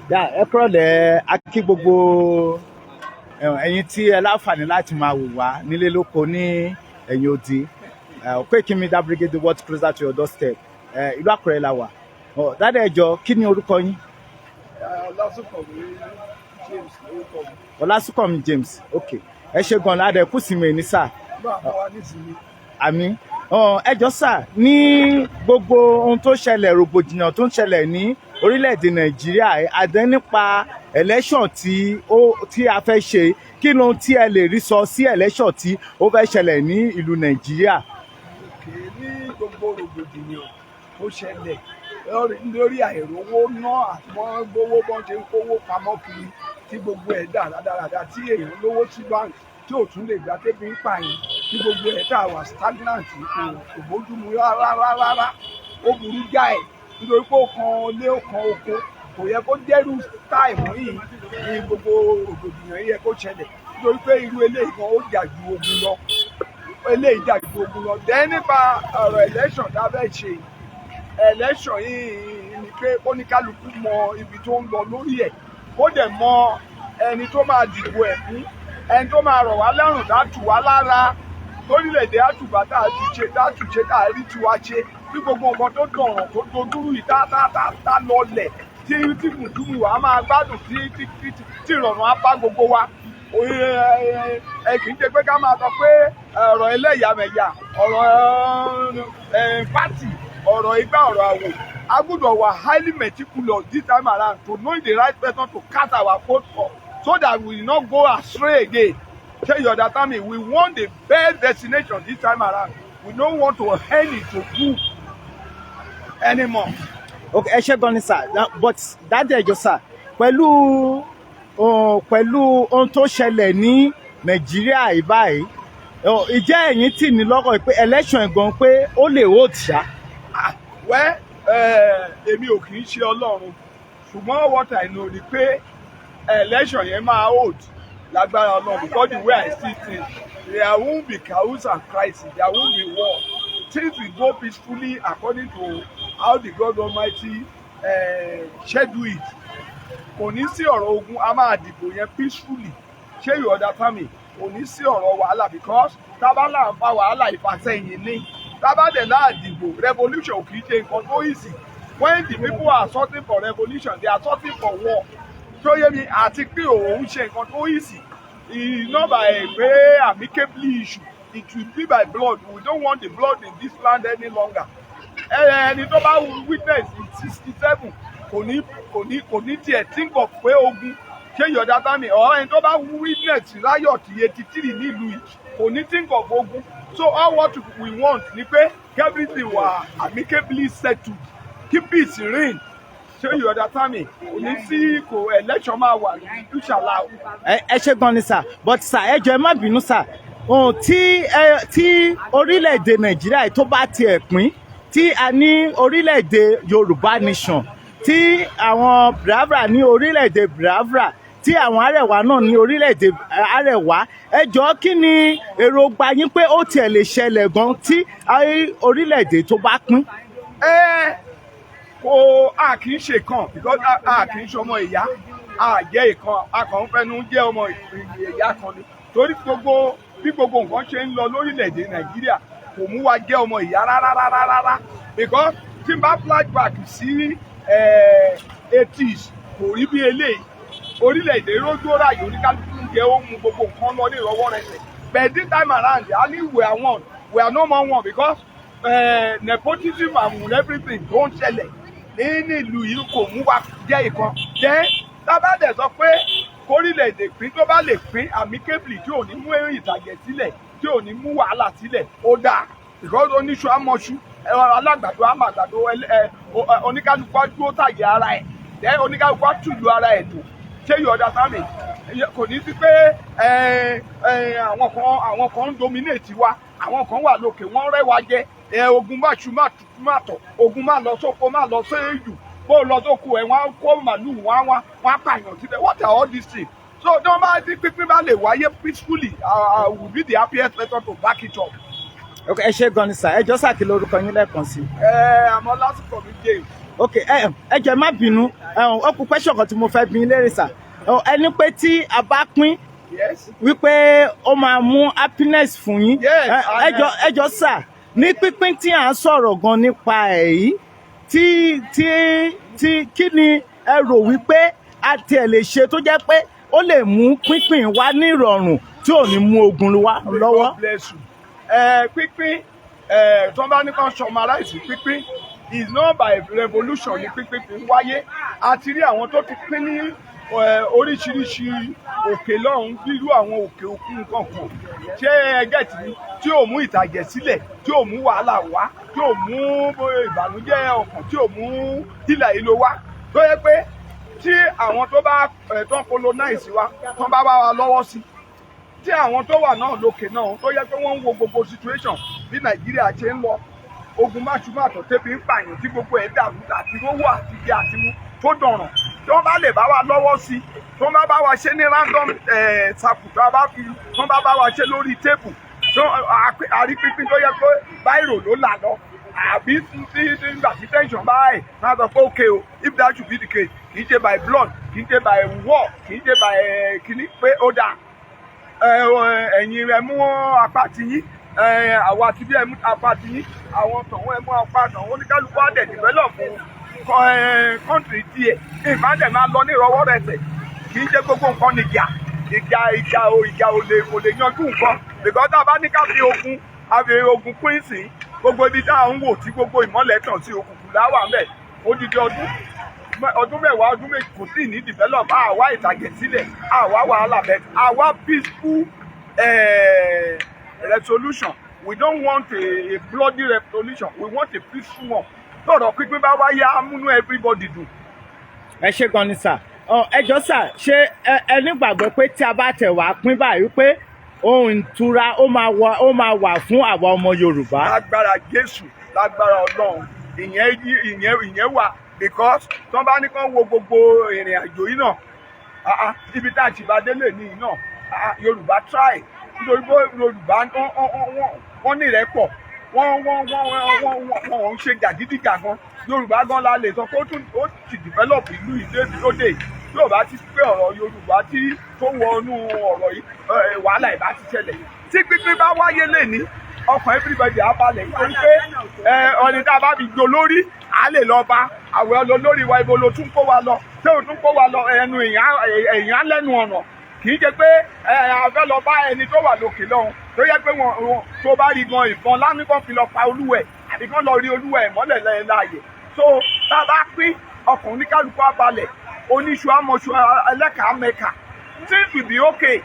Yà, ẹ kúrọ̀lẹ́. A kí gbogbo ẹ̀yin tí ẹ láǹfààní láti máa wò wá nílé lóko ní ẹ̀yìn odi. Koiki Media, bringing the world closer to your doorstep. Ìlú Àkúrẹ́ la wà. Daddy, ẹ jọ̀ọ́, kí ni orúkọ yín? Ọlásùnkànmí James lórúkọ mi. Ọlásùnkànmí James, ok. Ẹ ṣe gan ládẹ kù sí mi ní sà. Bá a wá nísìnyí. Àmín. Ẹ jọ̀ọ́ sà, ní gbogbo ohun tó ṣẹlẹ̀, rògbòdìyàn tó ń ṣẹlẹ̀ ní orílẹ̀-èdè Nàìjíríà, àdé nípa election tí a fẹ́ ṣe, kí ló tí ẹ lè rí sọ sí election tí ó fẹ́ ṣẹlẹ̀ ní ìlú Nàìjíríà? Òkè ní gbogbo rògbòdìyàn tó ṣẹlẹ̀ lórí àìrówó ná àti wọ́n gbówó, bọ́n ṣe ń kówó pamọ́ kiri, tí gbogbo ẹ̀ dà rádaràda, tí èèyàn lówó sí báńkì tí ò tún lè gbà, tébi ń pààyàn, tí gbogbo ẹ̀ tà wà stagnant, kò bójúmu rárá rárá. Ó burú jáì nítorí pé ó kan ilé, ó kan oko. Kò yẹ kó jẹ́rú time yìí ní gbogbo rògbòdìyàn yìí yẹ kó ṣẹlẹ̀, nítorí pé irú eléyìí kan, ó jà ju ogun lọ. Eléyìí jà ju ogun lọ. Dẹ́ nípa ọ̀rọ̀ election tá a fẹ́ ṣe, election yìí ni pé oníkálukú mọ ibi tó ń lọ lórí ẹ̀, kó dẹ̀ mọ ẹni tó máa dìbò ẹ̀ fún, ẹni tó máa rọ̀ wá lọ́rùn, tá tù wá lára lórílẹ̀‐èdè, àtùbà tá a ti ṣe, tá a tù ṣe, tá a rí tiwa ṣe, bí gbogbo nǹkan tó dọ̀ràn, tó dojúrú yìí, tá lọlẹ̀, tí mùtúmù wa máa gbádùn, tí ìrọ̀rùn á bá gbogbo wa. Ẹ kì í ṣe pé ká máa sọ pé ọ̀rọ̀ ẹlẹ́yàmẹ̀yà, ọ̀rọ̀ party, ọ̀rọ̀ igbá, ọ̀rọ̀ àwò. A gbọ́dọ̀ wà highly meticulous this time around to know the right person to cast our vote for, so that we will not go astray again. Ṣé you understand me? We want the best destination this time around. We don't want to end it to good anymore. Ok, ẹ ṣé gan ni sà. But daddy, ẹ jọ̀ọ́ sà, pẹ̀lú ohun tó ṣẹlẹ̀ ní Nàìjíríà yìí báyìí, ìjẹ́ ẹ̀yin tì ní lọ́kàn pé election gan pé ó lè hold ṣá? Ah, well, èmi ò kì í ṣe Ọlọ́run, ṣùgbọ́n what I know ni pé election yẹn máa hold lágbára Ọlọ́run, because the way I see things, there won't be chaos and crisis, there won't be war. Things will go peacefully according to how the God Almighty schedule it. Kò ní sí ọ̀rọ̀ ogun. A máa dìbò yẹn peacefully. Ṣé you understand me? Kò ní sí ọ̀rọ̀ wàhálà, because tábàlà ń fa wàhálà, ìfàsẹ́yìn ní tábàdẹ̀ láàdìbò. Revolution kì í ṣe nǹkan tó easy. When the people are sorting for revolution, they are sorting for war. Tó yé mi? Àti pé òun ṣe nǹkan tó easy, it's not by pé amicably issue, it will be by blood. We don't want the blood in this land any longer. Ẹni tó bá witness in 67 kò ní tiẹ̀ think of pé ogun. Ṣé you understand me? Or ẹni tó bá witness riot 83 nílùú yìí kò ní think of ogun. So all what we want ni pé everything wà amicably settled, keep peace reign. Ṣé you understand me? Kò ní sí kò election máa wà, inshallah. Ẹ ṣé gan ni sà. But sà, ẹ jọ̀ọ́, ẹ má bínú sà, ohun tí orílẹ̀-èdè Nàìjíríà tó bá tiẹ̀ pín, tí a ní orílẹ̀-èdè Yorùbá nation, tí àwọn Biafra ní orílẹ̀-èdè Biafra, tí àwọn Arẹwà náà ní orílẹ̀-èdè Arẹwà, ẹ jọ̀ọ́, kí ni èròǹgbà yín pé ó tiẹ̀ lè ṣẹlẹ̀ gan tí orílẹ̀-èdè tó bá pín? Ẹ kò, a kì í ṣe kan, because a kì í ṣe ọmọ ìyá. A jẹ́ ìkan, a kàn ń fẹnu jẹ́ ọmọ ìyá kan ni, torí gbogbo bí gbogbo nǹkan ṣe ń lọ lórílẹ̀‐èdè Nàìjíríà kò mú wa jẹ́ ọmọ ìyá rárá rárá rárá, because tí n bá flashback sí 80s, kò rí bí eléyìí. Orílẹ̀-èdè rójó ráàyè, oníkálukú ń jẹ, ó mu, gbogbo nǹkan lọ ní ìrọwọ́ rẹsẹ̀. But this time around, a ní we are one, we are no more one, because nepotism and everything tó ń ṣẹlẹ̀ ní ìlú yìí kò mú wa jẹ́ ìkan. Then tábà dẹ̀ sọ pé kórílẹ̀-èdè pín, tó bá lè pín amicably, tí ò ní mú ìtàjẹ̀ sílẹ̀, tí ò ní mú wàhálà sílẹ̀, ó dáa, because oníṣu amọ̀ṣu, alágbàdo àmàgbàdo, oníkálukú á dúró tàyè ara ẹ̀, then oníkálukú á tùlù ara ẹ̀ tó. Ṣé you understand me? Kò ní sí pé àwọn kan ń dominate wa, àwọn kan wà lókè, wọ́n rẹ́ wa jẹ. Ogun má ṣu má tọ̀, ogun má lọ sóko, má lọ séjù, bó lọ sóko ẹ̀, wọ́n á kó màlúù, wọ́n á pààyàn síbẹ̀. What are all these things? So tí wọ́n bá tí pínpín bá lè wáyé peacefully, I will be the happiest person to back it up. Ok, ẹ ṣé gan ni sà. Ẹ jọ̀ọ́ sà, kí lórúkọ yín lẹ́ẹ̀kan sí? Ẹ àmọ́ lásìkò mi, James. Ok, ẹ jọ̀ọ́, ẹ má bínú. Ó kù question kan tí mo fẹ́ bi yín léèrè, sir. Ẹ ní pé tí a bá pín, wípé ó máa mú happiness fún yín. Yes. Ẹ jọ̀ọ́, ẹ jọ̀ọ́ sir, ní pínpín tí à ń sọ̀rọ̀ gan nípa ẹ̀ yìí, tí kí ni ẹ rò wípé a tiẹ̀ lè ṣe tó jẹ́ pé ó lè mú pínpín wá ní ìrọ̀rùn tí ò ní mú ogun wá lọ́wọ́? God bless you. Pínpín ẹ, tí wọ́n bá ní kàn summarize pínpín, is not by revolution ní pínpín fi ń wáyé. A ti rí àwọn tó ti pín ní oríṣiríṣi òkè lọ́hùn, bírú àwọn òkè òkun kankan. Ṣé ẹ get mi? Tí ò mú ìtàjẹ̀ sílẹ̀, tí ò mú wàhálà wá, tí ò mú ìbànújẹ́ ọkàn, tí ò mú hílà ìlò wá, tó yẹ pé tí àwọn tó bá tó ń colonize wa, tó bá bá wa lọ́wọ́ sí, tí àwọn tó wà náà lókè náà, tó yẹ pé wọ́n ń wo gbogbo situation bí Nàìjíríà ṣe ń lọ, ogun máṣúmàtọ̀, tẹ́bi ń pààyàn, tí gbogbo ẹ̀ dàrú, àti rówó àti jẹ àti mu tó dọ̀ràn, tí wọ́n bá lè bá wa lọ́wọ́ sí, tí wọ́n bá bá wa ṣe ní random circle, tí wọ́n bá fi tí wọ́n bá bá wa ṣe lórí table, tí àrí pínpín tó yẹ pé báírò ló là lọ, àbí tí nígbà tí tension bá ẹ̀ máa sọ pé, okay o, if that should be the case, kì í ṣe by blood, kì í ṣe by war, kì í ṣe by kíní, pé ó dáa, ẹ̀yin ẹ mú apá tiyín, àwa ti bí ẹ mú apá tiyín, àwọn tọ̀hún ẹ mú apá tọ̀hún, oníkálukú á dẹ̀ develop country tiẹ̀, nǹkan dẹ̀ máa lọ ní ìrọwọ́rẹsẹ̀. Kì í ṣe gbogbo nǹkan nìjà. Ìjà, ìjà ò, ìjà ò lè, kò lè yanjú nǹkan, because tá a bá ní ká fi ogun, a fi ogun pín sí gbogbo ibi tá à ń wò tí gbogbo ìmọ́lẹ̀ tàn sí, òkùnkùn láwà ń bẹ̀ odidi ọdún 10, ọdún 2, kò sí ní develop. Àwa ìtàgẹ̀ sílẹ̀, àwa wàhálà bẹ́ẹ̀, àwa peaceful resolution. We don't want a bloody revolution, we want a peaceful one. Tọ̀rọ̀ pínpín bá wáyé, á múnú everybody dùn. Ẹ ṣé gan ni, sir. Ẹ jọ̀ọ́ sir, ṣé ẹ nígbàgbọ́ pé tí a bá tẹ̀ wá pín báyìí, wípé ohun ìtura ó máa wà fún àwa ọmọ Yorùbá? Lágbára Jésù, lágbára Ọlọ́run, ìyẹn wà, because tí wọ́n bá ní kán wo gbogbo ìrìn àjò yìí náà, ah, ah, ibi tá a ti bá délé ní yìí náà, ah, ah, Yorùbá try, nítorí pé Yorùbá wọ́n ní ìrẹ́pọ̀, wọ́n ń ṣe jàgídíjàgan. Yorùbá gan la lè sọ pé ó tún ó ti develop ìlú ìdébi tó dé. Tí ò bá ti pé ọ̀rọ̀ Yorùbá tí tó wọnú ọ̀rọ̀ yìí, wàhálà ìbá ti ṣẹlẹ̀. Tí pínpín bá wáyé lẹ́ni, ọkàn everybody á balẹ̀, nítorí pé ọ̀nì tá a bá fi gbó lórí, á lè lọ bá àwọn olórí wa, ibo ló tún kó wa lọ, tí ò tún kó wa lọ, ẹnu èèyàn á lẹ́nu ọ̀nà. Kì í ṣe pé a fẹ́ lọ bá ẹni tó wà lókè lọ́hùn, tó yẹ pé wọn tó bá rí gan, ìbọn lánìkan fi lọ pa olúwẹ̀, àbí kán lọ rí olúwẹ̀ mọ́lẹ̀ láàyè. So tá a bá pín, ọkàn oníkálukú á balẹ̀, oníṣu amọ̀ṣu, ẹlẹ́kàá mẹ́ka, things will be okay.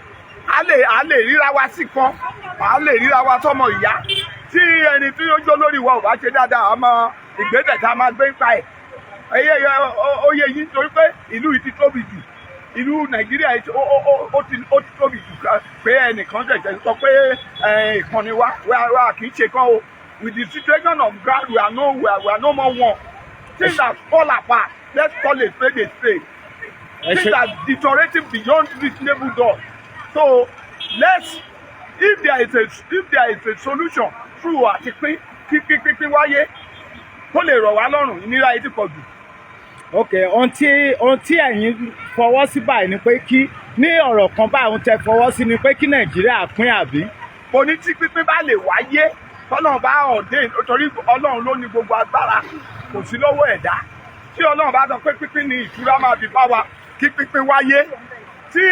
A lè ríra wa sí kan, a lè ríra wa sọmọ ìyá. Tí ẹni tí ó jó lórí wa ò bá ṣe dáadáa, àmọ́ ìgbésẹ̀ tá a máa gbé ń pa ẹ̀ ẹyẹ oyè yìí, nítorí pé ìlú yìí ti tóbi jù. Ìlú Nàìjíríà yìí ó ti tóbi jù pé ẹnìkan ṣẹ̀ṣẹ̀ sọ pé ìkànnì wa kì í ṣe kan o. With the situation of ground, we are no more one. Things are fall apart. Let's call a spade a spade. Ẹ ṣé. Things are deteriorating beyond reasonable doubt. So let's if there is a solution through àti pín, kí pínpín wáyé, kó lè rọ̀ wá lọ́rùn. Ìnira yìí ti pọ̀ jù. Ok, ohun tí ẹ̀yin fọwọ́ sí báyìí ni pé kí ní ọ̀rọ̀ kan báyìí, ohun tẹ́ fọwọ́ sí ni pé kí Nàìjíríà pín, àbí? Mo ní tí pínpín bá lè wáyé, tọ́lọ́run bá ọ̀dẹ́, torí Ọlọ́run ló ní gbogbo agbára, kò sí lọ́wọ́ ẹ̀dá. Tí Ọlọ́run bá sọ pé pínpín ni ìtura máa fi bá wa, kí pínpín wáyé. Tí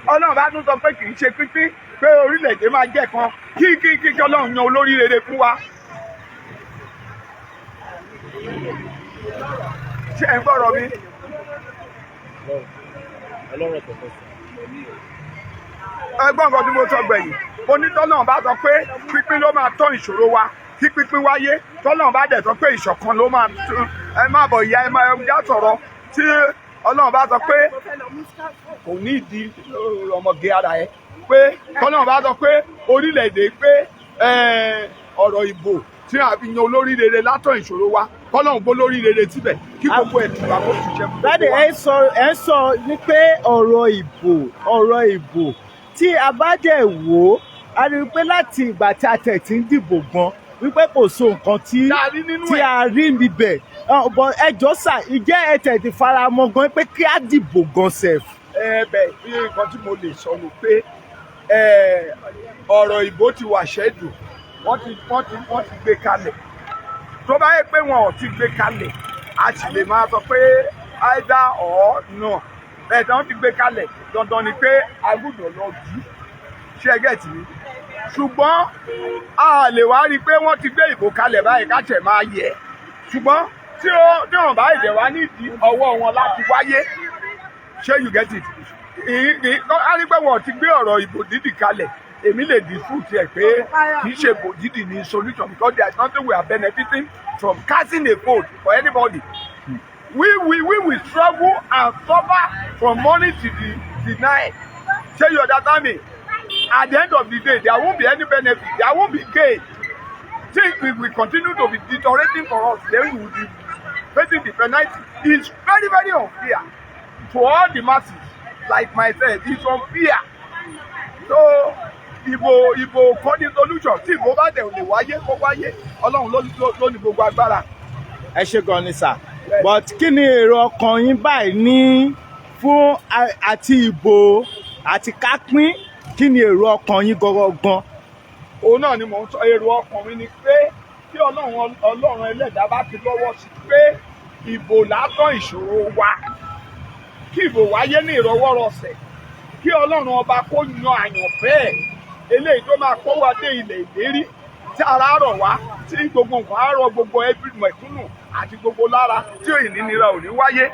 Ọlọ́run bá tún sọ pé kì í ṣe pínpín, pé orílẹ̀-èdè máa jẹ́ kan, kí Ọlọ́run yan olórí rere fún wa. Ṣé ẹ̀ ń gbọ́rọ̀ mi? Ọlọ́rọ̀ tó fẹ́ sọ. Ẹgbọ́n nǹkan tí mo sọ gbẹ̀yìn. Mo ní tọ́lọ́run bá sọ pé pínpín ló máa tán ìṣòro wa, kí pínpín wáyé. Tọ́lọ́run bá dẹ̀ sọ pé ìṣọ̀kan ló máa tún, ẹ má bọ̀ ìyá, ẹ má já sọ̀rọ̀. Tí Ọlọ́run bá sọ pé kò ní ìdí ọmọge ara ẹ, pé tọ́lọ́run bá sọ pé orílẹ̀-èdè pé ọ̀rọ̀ ìbò tí a fi yan olórí rere látọ̀ ìṣòro wa, kọ́lọ́run gbó lórí rere síbẹ̀, kí gbogbo ẹ̀ tùbà kó tùṣẹ́ fún Daddy, gbogbo wa. Ẹ ń sọ ní pé ọ̀rọ̀ ìbò tí a bá dẹ̀ wò ó, a rí i pé láti ìgbà tí a tẹ̀ tí ń dìbò gan wípé kò so nǹkan tí Tá a rí nínú tí ẹ̀. a rí níbẹ̀. But ẹ jọ̀ọ́ sà, ìjẹ́ ẹ tẹ̀ ti fara mọ́ gan pé kí á dìbò gan sef? Ẹ bẹ, bí nǹkan tí mo lè sọ ni pé ọ̀rọ̀ ìbò ti wà schedule, wọ́n ti gbé kalẹ̀. Tó bá yẹ pé wọn ò ti gbé kalẹ̀, a sì lè máa sọ pé either or no. Bẹ́ẹ̀ tí wọ́n ti gbé kalẹ̀, dandan ni pé a gbọ́dọ̀ lọ jù. Ṣé ẹ get mi? Ṣùgbọ́n a lè wá rí i pé wọ́n ti gbé ìbò kalẹ̀ báyìí ká tẹ̀ máa yẹ. Ṣùgbọ́n tí wọ́n bá ìdẹ̀ wá nídìí ọwọ́ wọn láti wáyé, ṣé you get it? A rí pé wọ́n ti gbé ọ̀rọ̀ ìbò dídì kalẹ̀, èmi lè dispute ẹ̀ pé kì í ṣe ìbò dídì ní solution, because there is nothing we are benefiting from casting a vote for anybody. We will struggle and suffer from morning to the night. Ṣé you understand me? At the end of the day, there won't be any benefit, there won't be gain. Things will continue to be deteriorating for us. Then we will be facing the penalty. It's very, very unfair to all the masses like myself. It's unfair. So ìbò kọ́ ní solution. Tí ìbò bá dẹ̀ lè wáyé, kó wáyé. Ọlọ́run ló ní gbogbo agbára. Ẹ ṣe gan ni sà, but kí ni èrò ọkàn yín báyìí ní fún àti ìbò àti kápín? Kí ni èrò ọkàn yín gangan? Òun náà ni mò ń sọ. Èrò ọkàn mi ni pé tí Ọlọ́run ẹlẹ́dàá bá ti lọ́wọ́ sí pé ìbò látọ̀ ìṣòro wa, kí ìbò wáyé ní ìrọwọ́rọsẹ̀, kí Ọlọ́run ọba kó yan àyànfẹ́ ẹ̀ eléyìí tó máa kó wa dé ilẹ̀ ìlérí, tí ara rọ̀ wá, tí gbogbo nǹkan á rọ gbogbo ẹbí mẹ̀kúnnù àti gbogbo lára, tí ìnira ò ní wáyé.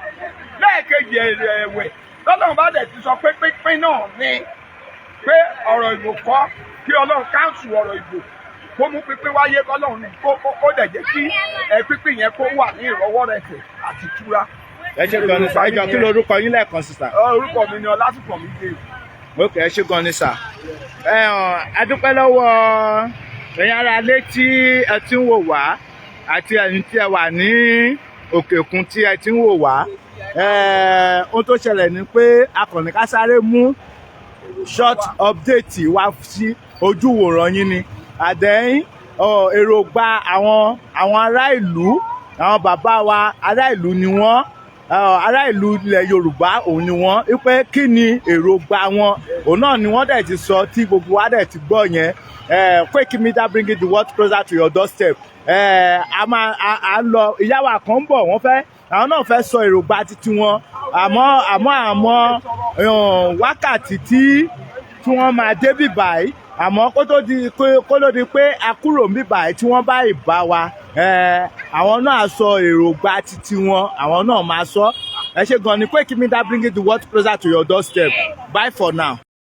Lẹ́ẹ̀kejì ẹ̀wẹ̀, tọ́lọ́run bá dẹ̀ ti sọ pé pínpín náà ní pé ọ̀rọ̀ ìbò kọ́, kí Ọlọ́run cancel ọ̀rọ̀ ìbò, kó mú pínpín wáyé, kọ́lọ́run kó dẹ̀ jẹ́ kí pínpín yẹn kó wà ní ìrọwọ́rẹsẹ̀ àti ìtura. Ẹ ṣe gan ni sà. Ẹ jọ̀ọ́, kí lorúkọ yín lẹ́ẹ̀kan sí, sà? Orúkọ mi ni Ọlásùnkànmí Dé. Ok, ẹ ṣe gan ni sà. Ẹ hàn, a dúpẹ́ lọ́wọ́ ẹ̀yin ará ilé tí ẹ ti ń wò wá àti ẹ̀yin tí ẹ wà ní òkè òkun tí ẹ ti ń wò wá. Ohun tó ṣẹlẹ̀ ni pé a kàn ní ká sáré mú short update wá sí ojú wòran yín ni àdẹ́yìn èròǹgbà àwọn ará ìlú, àwọn bàbá wa, ará ìlú ni wọ́n, ará ìlú ilẹ̀ Yorùbá òun ni wọ́n, wípé kí ni èròǹgbà wọn, òun náà ni wọ́n dẹ̀ ti sọ tí gbogbo wa dẹ̀ ti gbọ́ yẹn. Koiki Media, bringing the world closer to your doorstep. A máa a ń lọ, ìyá wa kan ń bọ̀, wọ́n fẹ́, àwọn náà fẹ́ sọ èròǹgbà títí wọn, àmọ́ wákàtí tí wọ́n máa débì báyìí, àmọ́ kó tó di pé a kúrò níbí báyìí, tí wọ́n bá ìbá wa, àwọn náà sọ èròǹgbà títí wọn, àwọn náà máa sọ. Ẹ ṣe gan ni. Koiki Media, bringing the world closer to your doorstep. Bye for now.